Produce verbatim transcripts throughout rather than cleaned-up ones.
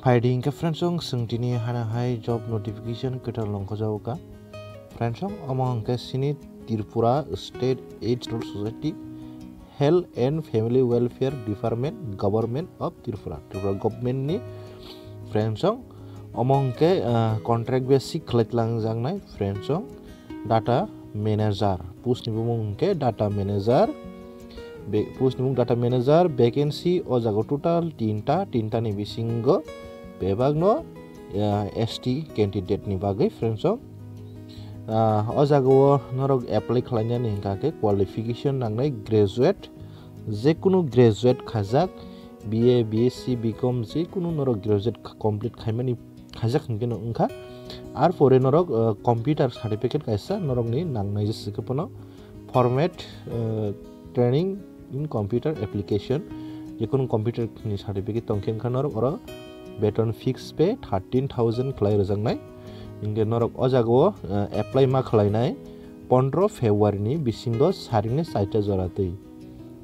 Phaidi hwnkhe friends, chwng tini hana hai job notification kwtal nongkhojao kha. Friends, omo hwnkhe sini Tripura State Aid Control Society, Health and Family Welfare Department, Government of Tripura, Tripura government ni. Friends, omo hwnkhe, ah, contract basic khlai tlang jaknai. Friends, data manager, post ni bumung hwnkhe data manager. Be-, post ni bumung data manager, vacancy o jaga total tinta, tinta ni bisingo bebak no, ah, S T candidate ni bagwi, friends, o, ah, o jaga o norok apply khlainani hwnkha khe qualification nangnai graduate, jekunu graduate khajak, B A, B S C, B Com, jekunu norok graduate kha-, complete khaimani khajak hwnkhe no wngkha. Ar pore norok, ah, computer certificate kaisa norokni nangnai, jesa khe phano format, ah, training in computer application, jekunu computer ni certificate tongkhe wngkha norok oro beton fixed pay thirteen thousand khlai rwjaknai. Hwnkhe norok o jaga o, ah, apply ma khlainai pondro February ni bisingo saringni chaita jora twi.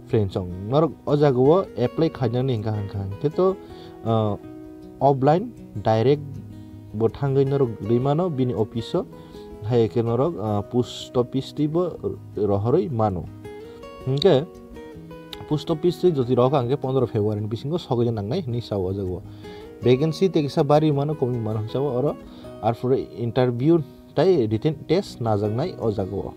Friends, chwng norok o jaga o apply khainani hwnkha hwnkha hwnkhe to, ah, offline direct bo thangwi norok rwi mano bini office o, hai khe norok, ah, post office twi bo rohorwi mano. Hwnkhe post office twi jodi rohor kha hwnkhe pondro February ni bisingo sogwi nangnai hwnwi sao o jaga o. Vacancy tei kisa bari mano, komwi mano hwnwi sao oro, arpore interview tei written test najaknai o jaga o.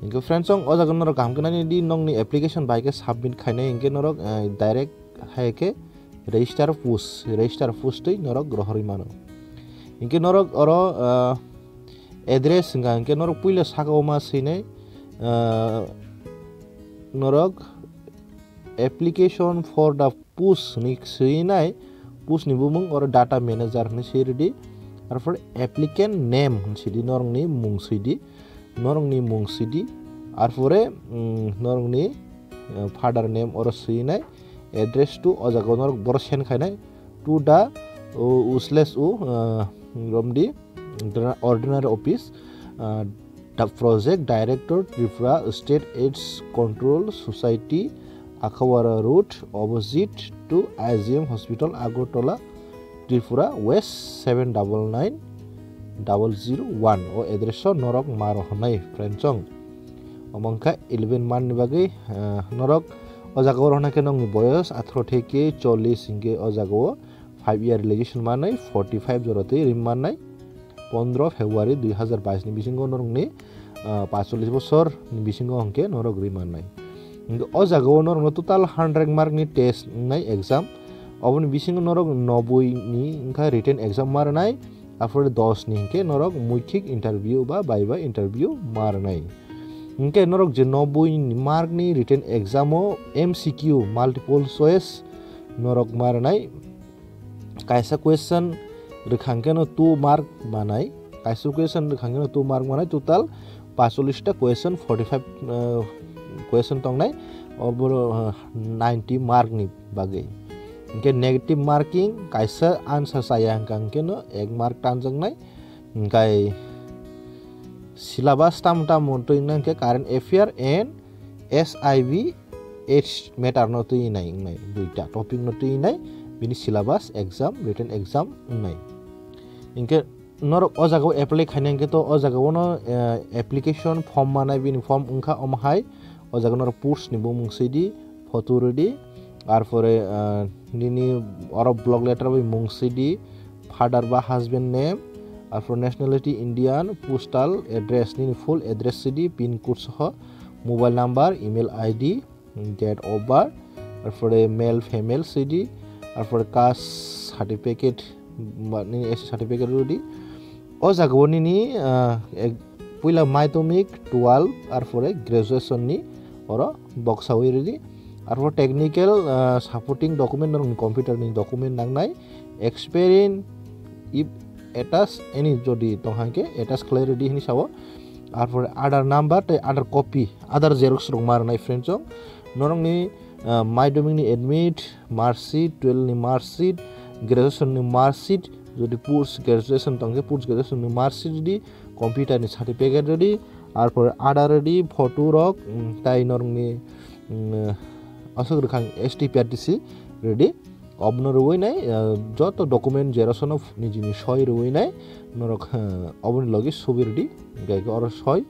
Hwnkhe friends, chwng o jaga norok kaham khe nainai di, nokni application bai khe submit khainai hwnkhe norok, eh, direct hai khe register post, register post twi norok rohorwi mano. Hwnkhe norok oro, eh, address wngkha hwnkhe norok puila saka o ma swinai, eh, norok application for the post hwnwi swinai, post ni bumung oro data manager hwnwi swi rwdi. Arpore applicant name hwnwi sidi, norokni mung swidi, norokni mung swidi. Arpore, mm, norokni, eh, father name oro swinai, address to o jaga o norok boro send khainai to the, uh, useless u, uh, romdi ordinary office, uh, the project director, Tripura State AIDS Control Society, Akhawara Road, opposite to I G M Hospital, Agartala, Tripura, West seven double nine double zero one. O address o norok ma rohornai, friends, chwng. Omo wngkha eleven month ni bagwi, uh, norok o jaga o rohornai khe nokni boyos atharo theke chollish hwnkhe o jaga o five year relaxation manwi forty five jora twi rim mannai. Pondro February dui hazar bais ni bisingo norokni, ah, paisolish bosor ni bisingo hwnkhe norok rim mannai. Hwnkhe o jaga o norokno total hundred mark ni test wngnai exam. Oboni bisingo norok noboi ni wngkha written exam ma rwnai, arpore dos ni hwnkhe norok muikhik interview ba viva interview ma rwnai. Hwnkhe norok je noboi ni mark ni written exam o M C Q, multiple choice, norok ma rwnai. Kaisa question rwkha hwnkhe no two mark manai, kaisa question rwkha hwnkhe no two mark manai, total paisolish ta question, forty five, uh, question tongnai, oboro, uh, ninety mark ni bagwi. Hwnkhe negative marking kaisa answer chaya hwnkha hwnkhe no ek mark tanjaknai, hwnkhe syllabus tamo tamo twi hwnkhe current affair and S I B H matter no twi nai wngnai, duita topic no twi nai, bini syllabus, exam, written exam wngnai. Hwnkhe norok o jaga o apply khaina hwnkhe to o jaga o no, eh, application form manai, bini form wngkha omo hai. O jaga norok post ni bumung sidi, photo rwdi, arpore, eh, nini oro block letter bai mung sidi, father ba husband name, arpore nationality Indian, postal address, nini full address sidi, pin code soho, mobile number, email I D, date of birth, arpore male female sidi, arpore caste certificate, ba nini S C certificate rwdi. O jaga o nini, ah, ek-, puila madhyamik, twelve, arpore graduation ni oro boksawi rwdi. Arpore technical, ah, supporting document, norokni computer ni document nangnai, experience, if attach any jodi tong hwnkhe attach khlai rwdi hwnwi sao. Arpore Aadhaar number tei Aadhaar copy, Aadhaar xerox rok ma rwnai, friends, o norokni, ah, madhyamik ni admit, mark sheet, twelve ni mark sheet, graduation ni mark sheet, jodi post graduation tongkhe post graduation ni mark sheet rwdi, computer ni certificate rwdi, arpore Aadhaar rwdi, photo rok, mm, tai norokni, mm, aswk rwkha S T P R T C rwdi. Obono rwui nai, ah, joto document xerox no nijini soi rwui nai, norok, ah, oboni logi subi rwdi, hingke oro soi,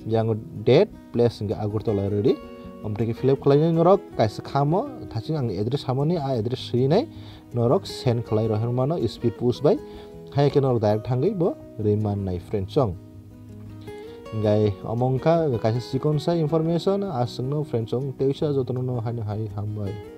je ang date, place hingke Agartala rwdi. Omo tei khe fill up khlainai norok, kaisa khamo, thaching ang address samani, a address swinai, norok send khlai rohormano speed post bai, hai khe norok direct thangwi bo rwimannai friend song. Hingke omo wngkha kaisa chikon sa information, aswkno friend song, teisa jotono no haino hai hambai.